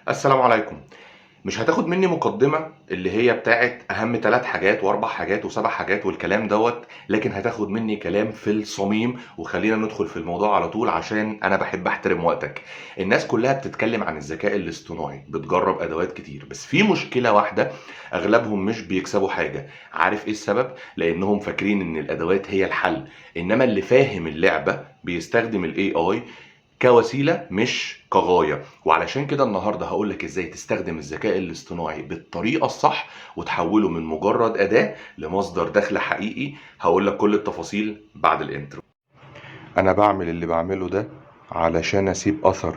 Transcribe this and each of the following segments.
السلام عليكم. مش هتاخد مني مقدمة اللي هي بتاعت أهم 3 حاجات وأربع حاجات وسبع حاجات والكلام دوت، لكن هتاخد مني كلام في الصميم، وخلينا ندخل في الموضوع على طول عشان أنا بحب أحترم وقتك. الناس كلها بتتكلم عن الذكاء الاصطناعي، بتجرب أدوات كتير، بس في مشكلة واحدة، أغلبهم مش بيكسبوا حاجة. عارف إيه السبب؟ لأنهم فاكرين إن الأدوات هي الحل، إنما اللي فاهم اللعبة بيستخدم ال AI كوسيلة مش كغاية. وعلشان كده النهاردة هقولك ازاي تستخدم الذكاء الاصطناعي بالطريقة الصح وتحوله من مجرد أداة لمصدر دخل حقيقي. هقولك كل التفاصيل بعد ال intro. أنا بعمل اللي بعمله ده علشان أسيب أثر،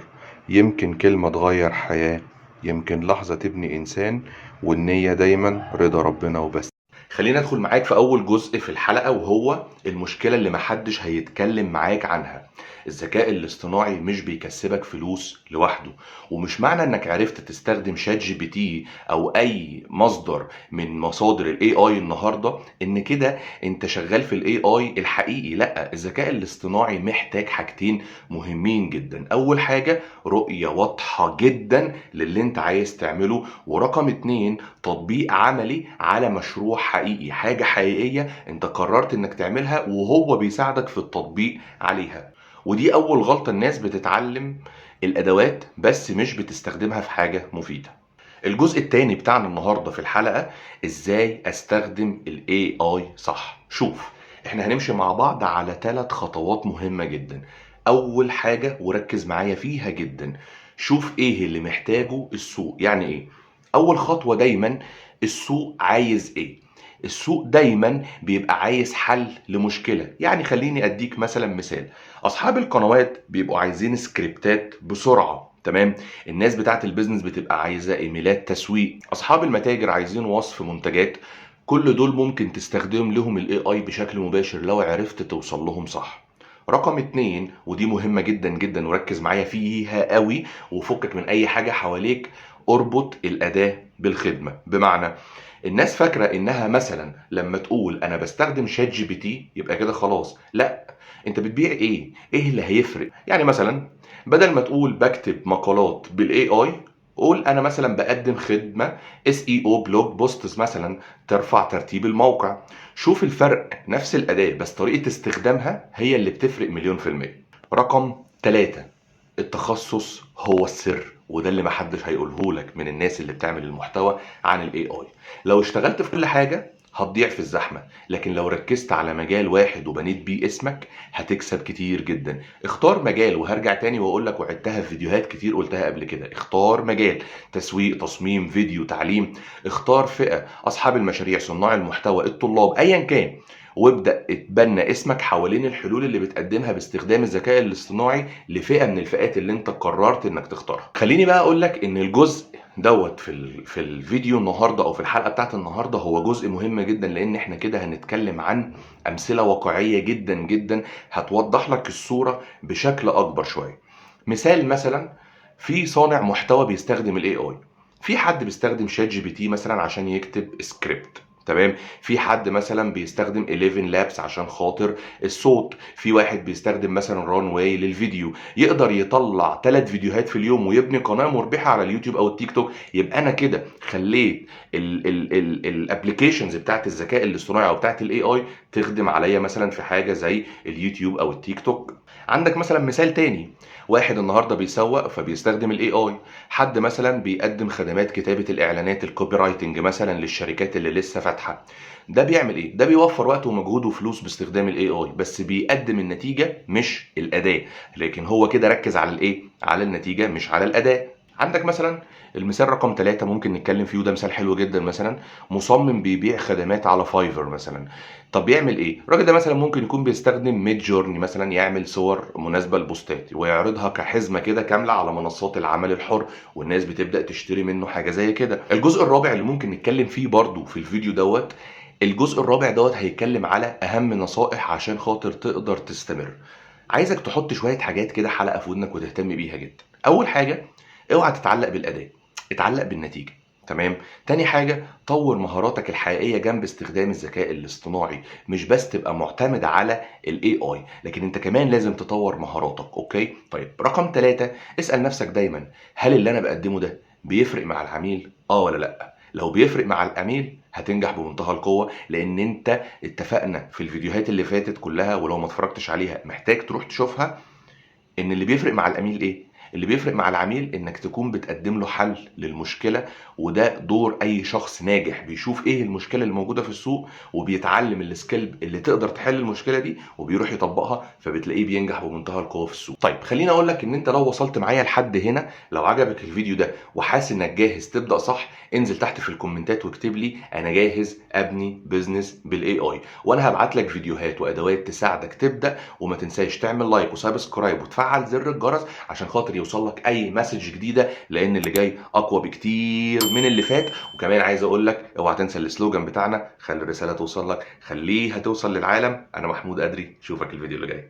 يمكن كلمة تغير حياة، يمكن لحظة تبني إنسان، والنية دايما رضا ربنا وبس. خلينا ندخل معاك في أول جزء في الحلقة، وهو المشكلة اللي محدش هيتكلم معاك عنها. الذكاء الاصطناعي مش بيكسبك فلوس لوحده، ومش معنى انك عرفت تستخدم ChatGPT او اي مصدر من مصادر ال AI النهارده ان كده انت شغال في ال AI الحقيقي. لا، الذكاء الاصطناعي محتاج حاجتين مهمين جدا. اول حاجة رؤية واضحة جدا للي انت عايز تعمله، ورقم 2 تطبيق عملي على مشروع حقيقي، حاجة حقيقية انت قررت انك تعملها وهو بيساعدك في التطبيق عليها. ودي أول غلطة، الناس بتتعلم الأدوات بس مش بتستخدمها في حاجة مفيدة. الجزء التاني بتاعنا النهاردة في الحلقة، إزاي أستخدم ال AI صح. شوف، إحنا هنمشي مع بعض على 3 خطوات مهمة جدا. أول حاجة وركز معايا فيها جدا، شوف إيه اللي محتاجه السوق. يعني إيه؟ أول خطوة دايما السوق عايز إيه؟ السوق دايما بيبقى عايز حل لمشكلة. يعني خليني أديك مثلا مثال، أصحاب القنوات بيبقوا عايزين سكريبتات بسرعة، تمام؟ الناس بتاعت ال business بتبقى عايزة إيميلات تسويق، أصحاب المتاجر عايزين وصف منتجات. كل دول ممكن تستخدم لهم ال AI بشكل مباشر لو عرفت توصل لهم صح. رقم 2، ودي مهمة جدا جدا وركز معايا فيها قوي وفكك من أي حاجة حواليك، اربط الأداة بالخدمة. بمعنى الناس فاكرة إنها مثلا لما تقول أنا بستخدم ChatGPT يبقى كده خلاص. لا، أنت بتبيع إيه؟ إيه اللي هيفرق؟ يعني مثلا بدل ما تقول بكتب مقالات بال AI، قول أنا مثلا بقدم خدمة SEO blog posts مثلا ترفع ترتيب الموقع. شوف الفرق، نفس الأداة بس طريقة استخدامها هي اللي بتفرق 1,000,000%. رقم 3، التخصص هو السر، وده اللي محدش هيقوله لك من الناس اللي بتعمل المحتوى عن ال AI. لو اشتغلت في كل حاجة هتضيع في الزحمة، لكن لو ركزت على مجال واحد وبنيت بيه اسمك هتكسب كتير جدا. اختار مجال، وهرجع تاني واقول لك وعدتها في فيديوهات كتير قلتها قبل كده، اختار مجال، تسويق، تصميم، فيديو، تعليم. اختار فئة، اصحاب المشاريع، صناع المحتوى، الطلاب، ايا كان، وابدأ اتبنى اسمك حوالين الحلول اللي بتقدمها باستخدام الذكاء الاصطناعي لفئة من الفئات اللي انت قررت انك تختارها. خليني بقى اقول لك ان الجزء دوت في الفيديو النهارده او في الحلقة بتاعت النهارده هو جزء مهم جدا، لان احنا كده هنتكلم عن امثلة واقعية جدا جدا هتوضح لك الصورة بشكل اكبر شوية. مثال مثلا، في صانع محتوى بيستخدم ال AI، في حد بيستخدم ChatGPT مثلا عشان يكتب سكريبت، تمام؟ في حد مثلا بيستخدم 11 Labs عشان خاطر الصوت، في واحد بيستخدم مثلا Runway للفيديو، يقدر يطلع 3 فيديوهات في اليوم ويبني قناة مربحة على اليوتيوب او التيك توك. يبقى انا كده خليت ال applications بتاعت الذكاء الاصطناعي او بتاعت ال AI تخدم عليا مثلا في حاجة زي اليوتيوب او التيك توك. عندك مثلا مثال تاني، واحد النهارده بيسوق فبيستخدم ال AI، حد مثلا بيقدم خدمات كتابة الاعلانات ال copywriting مثلا للشركات اللي لسه فاتحة. ده بيعمل ايه؟ ده بيوفر وقت ومجهود وفلوس باستخدام ال AI، بس بيقدم النتيجة مش الأداة، لكن هو كده ركز على الايه؟ على النتيجة مش على الأداة. عندك مثلا المثال رقم 3 ممكن نتكلم فيه، وده مثال حلو جدا، مثلا مصمم بيبيع خدمات على Fiverr مثلا. طب بيعمل ايه؟ الراجل ده مثلا ممكن يكون بيستخدم Midjourney مثلا، يعمل صور مناسبة لبوستات ويعرضها كحزمة كده كاملة على منصات العمل الحر، والناس بتبدأ تشتري منه حاجة زي كده. الجزء الرابع اللي ممكن نتكلم فيه برضو في الفيديو دوت، الجزء الرابع دوت هيتكلم على أهم نصائح عشان خاطر تقدر تستمر. عايزك تحط شوية حاجات كده حلقة في ودنك وتهتم بيها جدا. أول حاجة، اوعى تتعلق بالأداة، اتعلق بالنتيجة، تمام؟ تاني حاجة، طور مهاراتك الحقيقية جنب استخدام الذكاء الاصطناعي، مش بس تبقى معتمد على ال AI، لكن انت كمان لازم تطور مهاراتك، okay؟ طيب رقم 3، اسأل نفسك دايما، هل اللي انا بقدمه ده بيفرق مع العميل اه ولا لا؟ لو بيفرق مع العميل هتنجح بمنتهى القوة، لان انت اتفقنا في الفيديوهات اللي فاتت كلها، ولو ما اتفرجتش عليها محتاج تروح تشوفها، ان اللي بيفرق مع العميل ايه؟ اللي بيفرق مع العميل انك تكون بتقدم له حل للمشكلة، وده دور اي شخص ناجح بيشوف ايه المشكلة اللي موجودة في السوق وبيتعلم ال skill اللي تقدر تحل المشكلة دي وبيروح يطبقها، فبتلاقيه بينجح بمنتهى القوة في السوق. طيب خليني اقول لك ان انت لو وصلت معايا لحد هنا، لو عجبك الفيديو ده وحاسس انك جاهز تبدا صح، انزل تحت في الكومنتات واكتب لي انا جاهز ابني business بال AI، وانا هبعت لك فيديوهات وادوات تساعدك تبدا. وما تنساش تعمل like و subscribe وتفعل زر الجرس عشان خاطر يوصل لك اي message جديدة، لان اللي جاي اقوى بكتير من اللي فات. وكمان عايز اقول لك اوعى تنسى ال slogan بتاعنا، خلي الرسالة توصل لك، خليها توصل للعالم. انا محمود قدري، اشوفك الفيديو اللي جاي.